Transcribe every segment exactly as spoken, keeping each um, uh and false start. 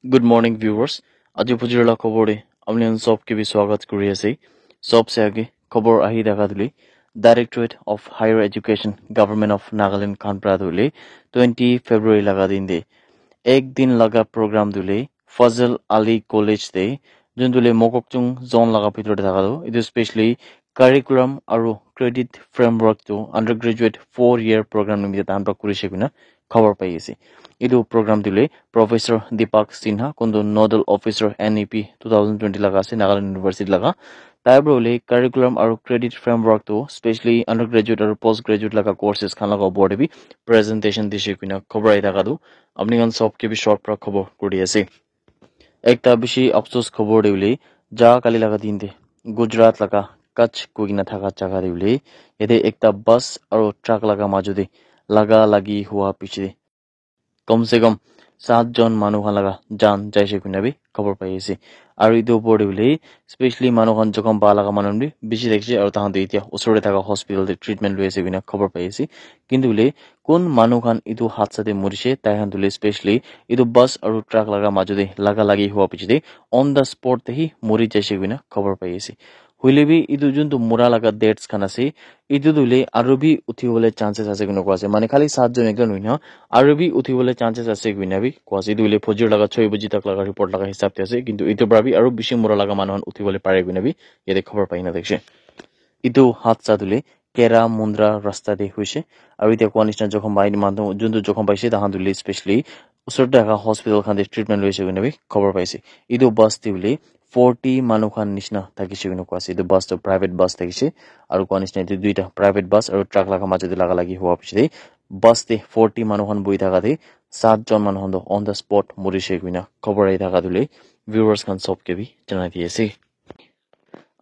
Good morning, viewers. Aji phujir la khobor de apni khan sob ke bi swagat kuri ase. Sob se age khobor ahi thaka duli, Directorate of Higher Education, Government of Nagaland khan pra duli twenty February laga din de ek din laga program duli Fazal Ali College de, jun duli Mokokchung zone laga bhitor de thaka do. Itu specially curriculum aru credit framework to undergraduate four year program nimite tahan pra kuri she kuina khobor pai ase. Itu program duli Professor Deepak Sinha, kuntu Nodal Officer N E P two thousand twenty laga ase, Nagaland University laga. Tai para hoile curriculum aru credit framework tu specially undergraduate aru postgraduate laga courses khan laga opor te bi presentation dise koina khobor ahi thaka tu apni khan sob ke bi short para khobor kuri ase. Ekta bishi afsos khobor de hoile, ja kali laga din te Gujarat laga Kutch koi kena thaka jaga de hoile, yate ekta bus aru truck laga majo de laga lagi hua piche de kom se kom sat jon manu khan laga jaan jaise koina bi khobor pai ase. Aru etu opor te hoile specially manu khan jokhom pa laga manu khan bi bishi thakise aru tahan tu etia usor te thaka hospital te treatment loi ase koina khobor pai ase. Kintu hoile kun manu khan etu hadsa te morise, tai khan tu hoile specially etu bus aru truck laga majo te laga lagi hua piche te on the spot te hi mori jaise koina khobor pai ase. Hoile bi etu juntu mura laga dates khan ase, etu tu hoile aru bi uthi bole chances ase koina koi ase. Mane khali sat jon ekjon hoina aru bi uthi bole chances ase koina bi koi ase. Etu hoile phujir laga choi baji tak laga report laga hisab te ase, kintu etu para bi aru bishi mura laga manu khan uthi bole pare koina bi yate khobor pai na thakise. Etu hadsa tu hoile Kera Mundra rasta te hoise. Aru etia koa nishina jokhom pai manu juntu jokhom paise, tahan tu hoile specially usor te thaka hospital khan te treatment loise koina bi khobor paise. Etu bus te hoile forty manu khan nishina thakise koina koi ase. Etu bus tu private bus thakise. Aru koa nishina etu duita private bus aru truck laga majo te laga lagi hua piche te bus te forty manu khan buhi thaka te sat jon manu khan tu on the spot morise koina khobor ahi thaka tu hoile viewers khan sob ke bi janai di ase.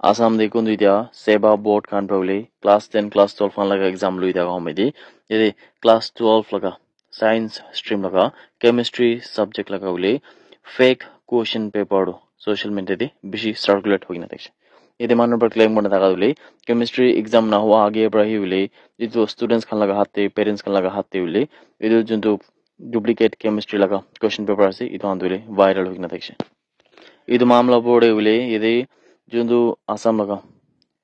Assam te kuntu etia seva board khan pra hoile class ten, class twelve khan laga exam loi thaka home te yate class twelve laga science stream laga chemistry subject laga hoile fake question paper tu social media te bishi circulate hoi kena thakise. Yate manu para claim kurina thaka hoile chemistry exam na hua age para hi hoile etu students khan laga hath te, parents khan laga hath te hoile etu juntu duplicate chemistry laga question paper ase, etu khan tu hoile viral hoi kena thakise. Etu mamla opor te hoile yate juntu Assam laga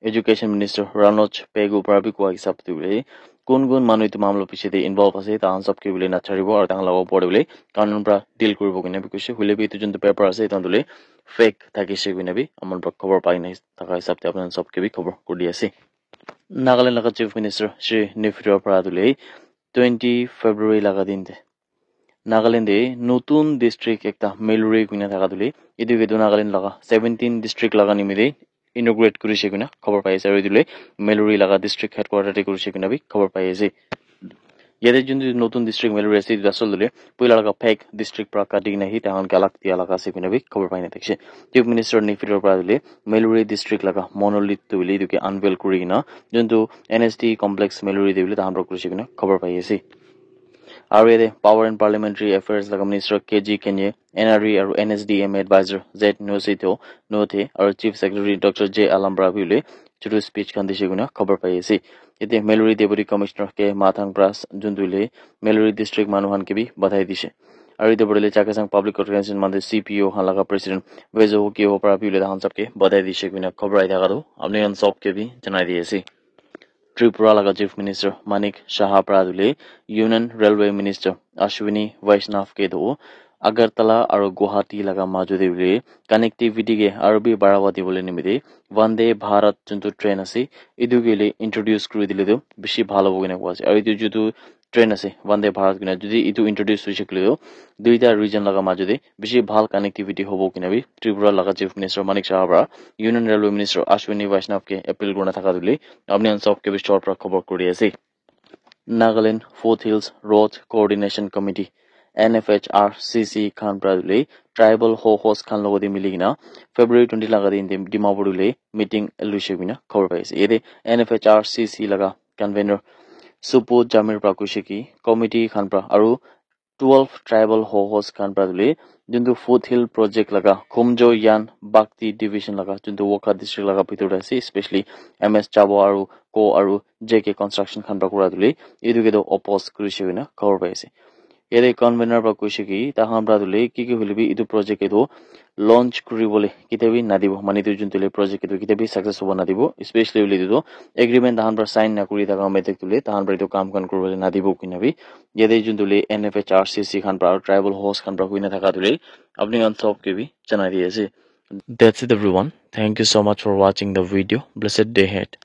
education minister Ranoj Pegu para bi koa hisab te hoile kun kun manu etu mamla piche te involve ase, tahan sob ke hoile nacharibo aru tahan laga opor te hoile kanun para deal kuribo koina bi koise. Hoile bi etu juntu paper ase, etu khan tu hoile fake thakise koina bi aman para khobor pai na thaka hisab te apni khan sob ke bi khobor kuri di ase. Nagaland laga Chief Minister Shri Neiphiu Rio para tu hoile twenty February laga din te Nagaland te notun district ekta Meiluri koina thaka tu hoile, etu ke tu Nagaland laga seventeen district laga nimite inaugurate kurise koina khobor pai ase, aru etu hoile Meiluri laga district headquarter te kurise koina bi khobor pai ase. Yate juntu notun district Meiluri ase, etu asol tu hoile puila laga fake district para kati kena hi tahan ke alag dia laga ase koina bi khobor pai na thakise. Chief Minister Neiphiu Rio para tu hoile Meiluri district laga monolith tu hoile etu ke unveil kuri kena juntu N S D complex Meiluri te hoile tahan para kurise koina khobor pai ase. Aru yate Power and Parliamentary Affairs laga Minister K G Kenye, N R E aru N S D M A Advisor Z Nusito Nothe aru Chief Secretary Doctor J Alam para bi hoile chutu speech khan dise koina khobor pai ase. Yate Meiluri Deputy Commissioner K Mathang para juntu hoile Meiluri district manu khan ke bi badhai dise. Aru yate bole Chakhesang Public Organization manu C P O khan laga President Vezo Hokio para bi hoile tahan sob ke badhai dise koina khobor ahi thaka tu apni khan sob ke bi janai di ase. Tripura laga Chief Minister Manik Saha para tu hoile Union Railway Minister Ashwini Vaishnaw ke tu Agartala aru Guwahati laga majo te hoile connectivity ke aru bi barawa dibole nimite Vande Bharat juntu train ase, etu ke hoile introduce kuri dile tu bishi bhal hobo koina koi ase. Aru etu juntu train ase Vande Bharat koina, jodi etu introduce hoise koile tu duita region laga majo te bishi bhal connectivity hobo koina bi Tripura laga Chief Minister Manik Saha para Union Railway Minister Ashwini Vaishnaw ke appeal kurina thaka tu hoile apni khan sob ke bi short para khobor kuri ase. Nagaland Foothills Road Coordination Committee, N F H R C C khan para tu hoile tribal ho-hos khan logote mili kena February twenty laga din te Dimapur tu hoile meeting loise koina khobor pai ase. Yate N F H R C C laga convener Supu Jamir para koise ki committee khan para aru twelve tribal ho-hos khan para tu hoile juntu Foothill Project laga Khumjo Yan Bhakti Division laga juntu Wokha district laga bhitor te ase, especially M S Chabo aru Co aru J K Construction khan para kura tu hoile etu ke tu oppose kurise koina khobor pai ase. Yate convener para koise ki, tahan para tu le ki ki hoile bi etu project etu launch kuribole kitia bi nadibo. Mane etu juntu le project etu kitia bi success hobo nadibo. Especially hoile etu tu agreement tahan para sign na kuri thaka matlab tu le tahan para etu kam khan kuribole nadibo koina bi. Yate juntu le N F H R C C khan para, tribal host khan para koina thaka tu le apni khan sob ke bi janai di ase. That's it, everyone. Thank you so much for watching the video. Blessed day ahead.